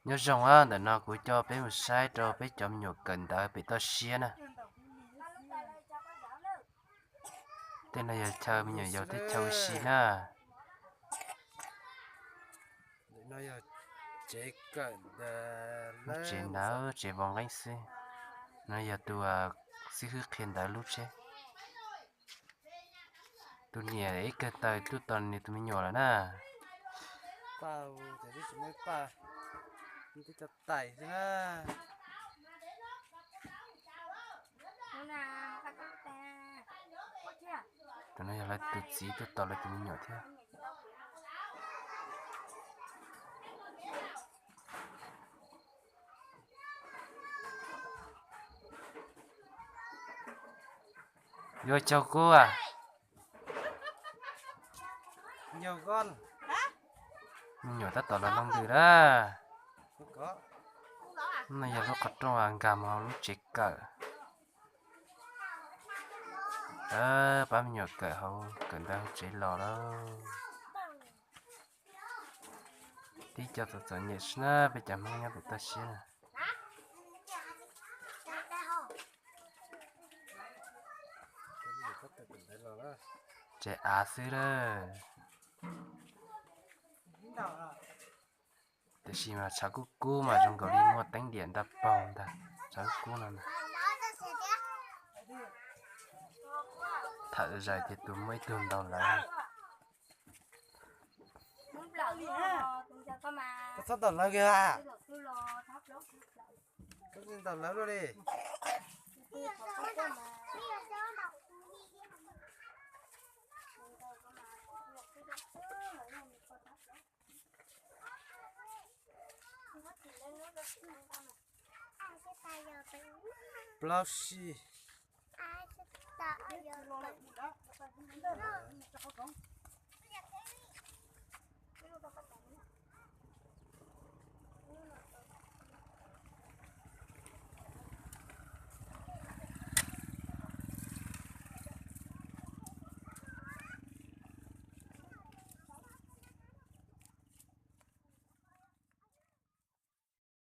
Nyob zoo, ntawm no kuv coj peb mus saib rau peb cov me nyuam kawm ntawv pem toj siab na. Tej no yog chaw me nyuam yaus teb chaws ua si na. Lub tsev ntawd tsev vov nqeeb xwb. No yog tus xib hwb qhia ntawv lub tsheb. Tus niam ib kawg taws tuaj tos nws tus me nyuam lawm na. Tus no yog lawv tus txiv tuaj tos lawv tus me nyuam thiab. Yuav caug kub a. Me nyuam tab tom los loo ntws lawm. No yog lub qhov rooj nkag mus hauv lub tsev kawm. Pab me nyuam kawm hauv kawm ntawv hauv tsev los lawm. Tib co txom txom nyem xwb na peb cov Hmoob nyob pem toj siab na. Tsev av xwb lawm. Tiam sis mas tshav kub kub mas zoo nkaus li muaj teeb diam nta paug ntag, tshav kub kub no na. Tham zais tias tus muaj ib tug ntaus lawv. Koj txhob ntaus lawv kiag, koj tsis ntaus lawv luaj li. Plaub sij.